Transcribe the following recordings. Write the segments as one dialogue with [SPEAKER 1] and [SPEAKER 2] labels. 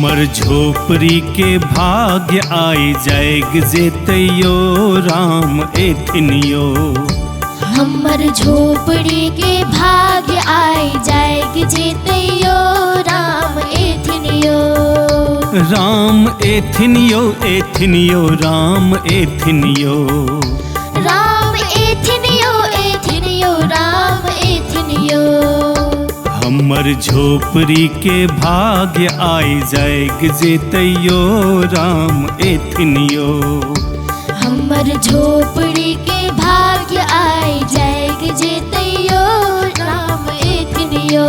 [SPEAKER 1] हमर झोपड़ी के भाग्य आइ जाग जेतैयो राम एथिन यो।
[SPEAKER 2] हमर झोपड़ी के भाग्य आइ जाग जेतैयो राम एथिन यो।
[SPEAKER 1] राम एथिन यो एथिन यो राम एथिन यो।
[SPEAKER 2] राम एथिन यो एथिन यो राम एथिन यो।
[SPEAKER 1] हमर झोपड़ी के भाग्य आइ जाग जेतैयो राम एथिन यो।
[SPEAKER 2] हमर झोपड़ी के भाग्य आइ जाग जेतैयो राम एथिन यो।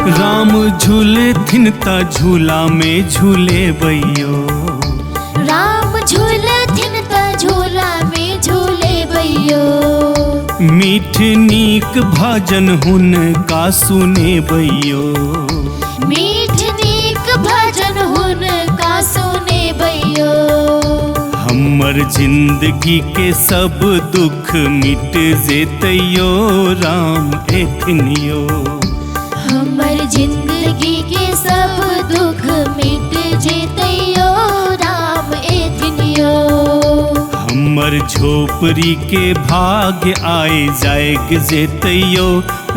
[SPEAKER 1] राम झूलथिन त झूला में झूलेबैयो।
[SPEAKER 2] राम झूलथिन त झूला में झूलेबैयो।
[SPEAKER 1] मीठ नीक भजन हुनका सुनेबैयो।
[SPEAKER 2] मीठ नीक भजन हुनका सुनेबैयो।
[SPEAKER 1] हमर जिंदगी के सब दुख मिट जेतैयो राम एथिन यो।
[SPEAKER 2] हमर जिंदगी के सब दुख मिट जेतैयो राम एथिन यो।
[SPEAKER 1] हमर झोपड़ी के भाग्य आइ जाग जेतैयो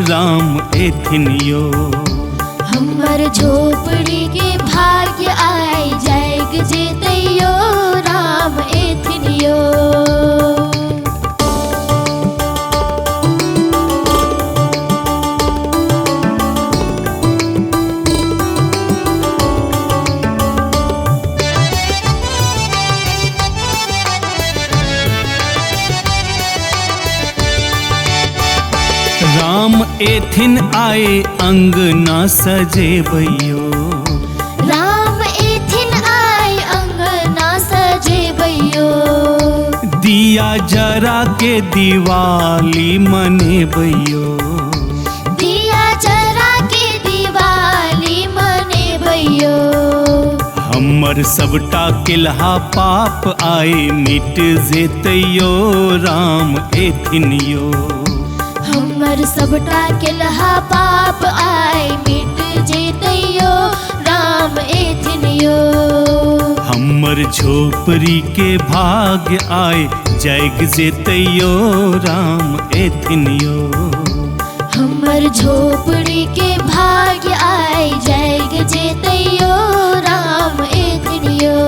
[SPEAKER 1] राम एथिन यो।
[SPEAKER 2] हमर झोपड़ी के भाग्य आइ जाग जेतैयो राम एथिन यो।
[SPEAKER 1] राम एथिन आए अंगना सजेबैयो।
[SPEAKER 2] राम एथिन आए अंगना सजेबैयो।
[SPEAKER 1] दिया जरा के दिवाली मनेबैयो।
[SPEAKER 2] दिया जरा के दिवाली मनेबैयो।
[SPEAKER 1] हमर सबटा केलहा पाप आए मिट जेतैयो राम एथिन यो।
[SPEAKER 2] हमर सबटा केलहा पाप आइ मिट जेतैयो राम एथिन यो।
[SPEAKER 1] हमर झोपड़ी के भाग्य आइ जाग जेतैयो राम एथिन यो।
[SPEAKER 2] हमर झोपड़ी के भाग्य आइ जाग जेतैयो राम एथिन यो।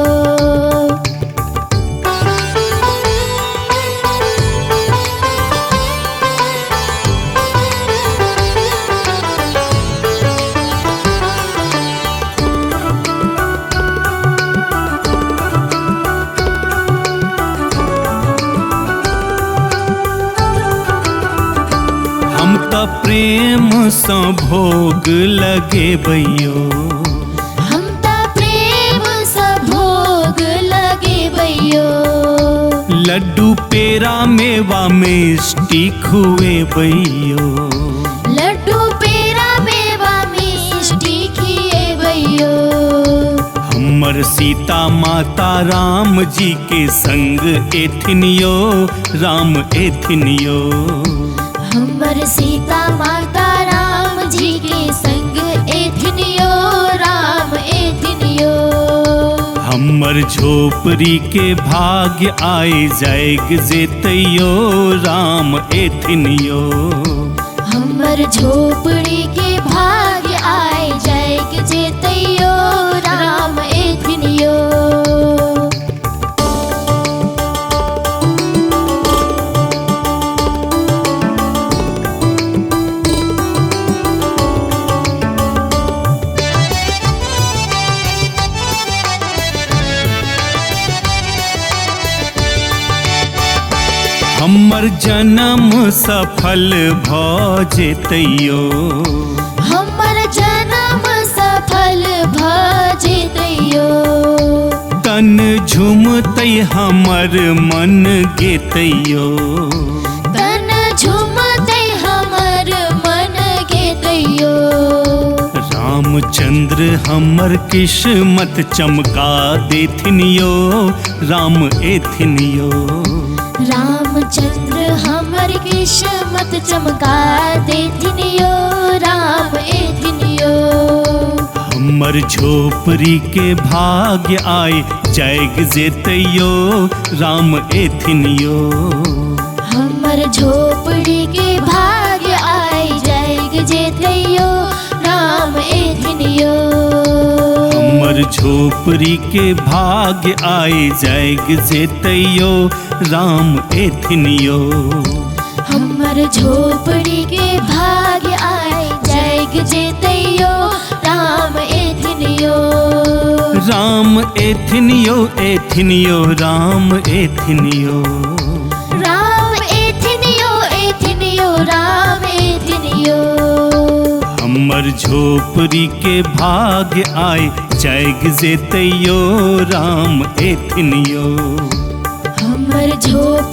[SPEAKER 1] हम त प्रेम सँ भोग लगेबैयो।
[SPEAKER 2] हम त प्रेम सँ भोग लगेबैयो।
[SPEAKER 1] लड्डू पेड़ा मेवा मिष्टी खुएबैयो।
[SPEAKER 2] लड्डू पेड़ा मेवा मिष्टी खिएबैयो।
[SPEAKER 1] हमर सीता माता राम जी के संग एथिन यो राम एथिन यो।
[SPEAKER 2] हमर सीता माता राम जी के संग एथिन यो राम एथिन यो।
[SPEAKER 1] हमर झोपड़ी के भाग्य आइ जाग जेतैयो राम एथिन यो।
[SPEAKER 2] हमर झोपड़ी के भाग्य आइ जाग जेतैयो राम एथिन यो।
[SPEAKER 1] हमर जन्म सफल भ जेतैयो।
[SPEAKER 2] हमर जन्म सफल भ जेतैयो।
[SPEAKER 1] तन झुमतै हमर मन गेतैयो।
[SPEAKER 2] तन झुमतै यो।
[SPEAKER 1] रामचंद्र हमर किस्मत चमका देथिन यो राम एथिन यो।
[SPEAKER 2] रामचंद्र हमर किस्मत चमका देथिन यो राम एथिन यो।
[SPEAKER 1] हमर झोपड़ी के भाग्य आय जाग जेतैयो राम एथिन यो।
[SPEAKER 2] हमर झोपड़ी के भाग्य आय जाग जेतैयो राम एथिन यो।
[SPEAKER 1] हमर झोपड़ी के भाग्य आय जाग जेतैयो राम एथिन यो।
[SPEAKER 2] हमर झोपड़ी के भाग्य आय जाग जेतैयो राम एथिन यो।
[SPEAKER 1] राम एथिन यो एथिन यो राम एथिन यो।
[SPEAKER 2] राम एथिन यो एथिन यो राम एथिन यो।
[SPEAKER 1] हमर झोपड़ी के भाग्य आय जाग जेतैयो राम एथिन यो।
[SPEAKER 2] हमर झोपड़ी